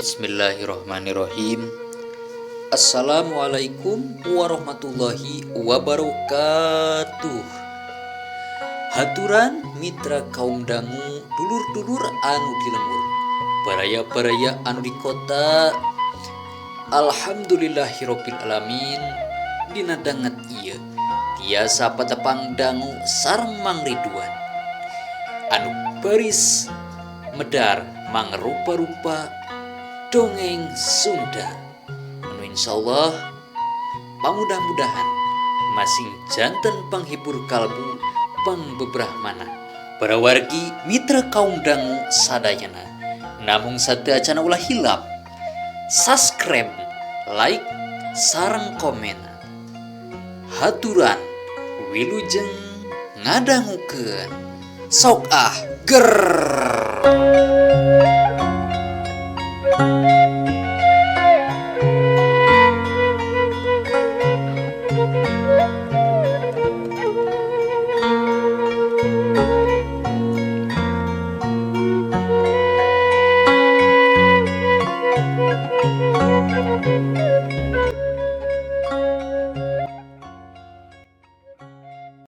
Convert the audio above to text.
Bismillahirrahmanirrahim. Assalamualaikum warahmatullahi wabarakatuh. Haturan mitra kaum dangu, dulur-dulur anu di lembur, baraya-baraya anu di kota. Alhamdulillahirabbil alamin. Dina danget ieu tiasa patepang dangu sareng Mang Ridwan anu baris medar mangrupa-rupa dongeng Sunda. Anu insyaallah pamudah-mudahan masing janten panghibur kalbu pangbebrahmana. Para wargi mitra kaum dangu sadayana, namung sateuacan ulah hilap subscribe, like, sareng komen. Haturan wilujeng ngadangukeun. Sok ah ger.